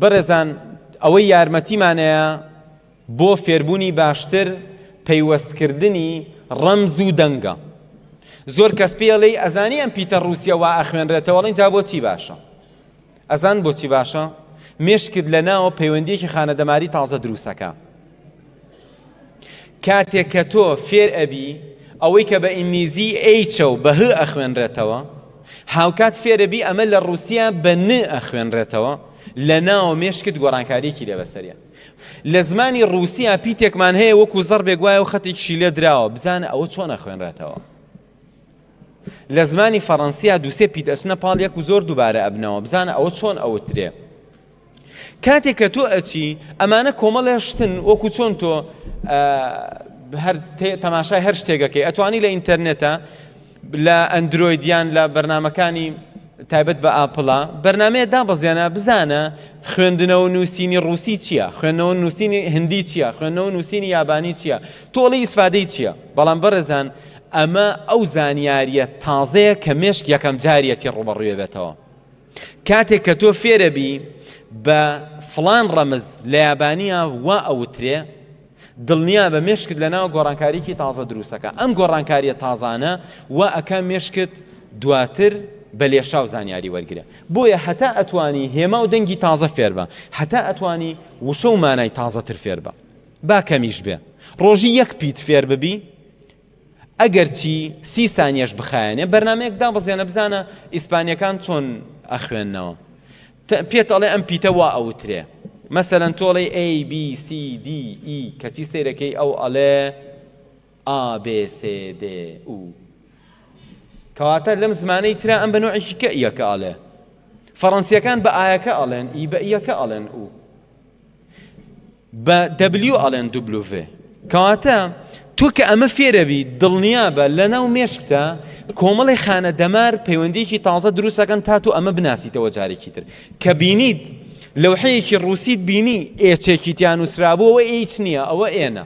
بەڕێزان ئەوەی یارمەتیمانەیە بۆ فێربوونی باشتر پەیوەستکردنی ڕەمز و دەنگە. زۆر کەس پێی ئەڵێی ئەزانی ئەم پیتە ڕووسیە وا ئەخوێنرێتەوە ئەڵێین جا بۆچی باشە؟ ئەزان بۆچی باشە؟ مێشکت لە ناوە پەیوەندیەکی خانە دەماری تازە دروستەکە. کاتێک کە تۆ فێر ئەبی ئەوەی کە بە ئینگلیزی H ە و بە ه ئەخوێنرێتەوە، هاوکات فێرەبی ئەمە لە ڕووسیا بە ن ئەخوێنرێتەوە، لە ناوە مێشکت گۆڕانکاریەکی لێ بەسەریە. لە زمانی ڕووسیا پیتێکمان هەیە وەکو زەڕبێک وایە و خەتێکیشی لێ دراوە، بزانە ئەوە چۆن ئەخوێنرێتەوە. لە زمانی فەڕەنسیا دووسێ پیت ئەچنە پاڵ یەک و زۆر دووبارە ئەبنەوە، بزانە ئەوە چۆن ئەوترێ. کاتێک کە تۆ ئەچی ئەمانە کۆمەڵێ شتن وەکو چۆن تۆ هەر تەماشای هەر شتێکەکەی ئەتوانی لە ئینتەرنێتە لە ئەندرۆید یان لە بەرنمەکانی تایبەت بە ئاپڵە بەرنمەیە دابەزیانە بزانە خوێندنەوە نووسینی ڕوسی چییە خوێندنەوە نووسینی هندی چییە خوێندنەوە نووسینی یابانی چییە تۆڵی ئیسفادەی چییە بەڵام بەڕێزان ئەمە ئەو زانیاریە تازەیە کە مێشک یەکەم جاریەتی ڕوبەڕوێ بێتەوە کاتێک کە تۆ فێرەبی بە فڵان ڕەمز لە یابانیا وا ئەوترێ، دڵنیابە مێشکت لەناو گۆڕانکاریی تازە دروستەکا. ئەم گۆڕانکارییە تازانە وا ئەکا مێشکت دواتر بە لێشاو زانیاری وەرگرێ. بۆیە هەتا ئەتوانی هێما و دەنگی تازە فێربە، هەتا ئەتوانی وشە و مانای تازەتر فێربە. با کەمیش بێ. ڕۆژی یەک پیت فێرببی، ئەگەرچی سی سانیەش بخایەنێ بەرنامەیەک دابەزێنە بزانە ئیسپانیەکان چۆن ئەخوێننەوە پێت ئەڵێ ئەم پیتە وا ئەوترێ مەسەلەن تۆ ئەڵێی A B C D E کەچی سەیرەکەی ئەو ئەڵێ A B C D U کەواتە لەم زمانەی ترا ئەم بە نوعێکی کە ئیەکە ئەڵێ فەڕەنسیەکان بە ئایەکە ئەڵێن ئی بە ئیەکە ئەڵێن ئو بە دەبلیو ئەڵێن دوبلوڤێ. کەواتە تۆ کە ئەمە فێرەبی دڵنیابە لەناو مێشکتا کۆمەڵی خانە دەمار پەیوەندیەکی تازە دروستەکەن تا تۆ ئەمە بناسیتەوە جارێکی تر کە بینیت لەوحەیەکی ڕووسیت بینی ئێچێکی تیا نووسرابوو ئەوە ئێچ نییە ئەوە ئێنە.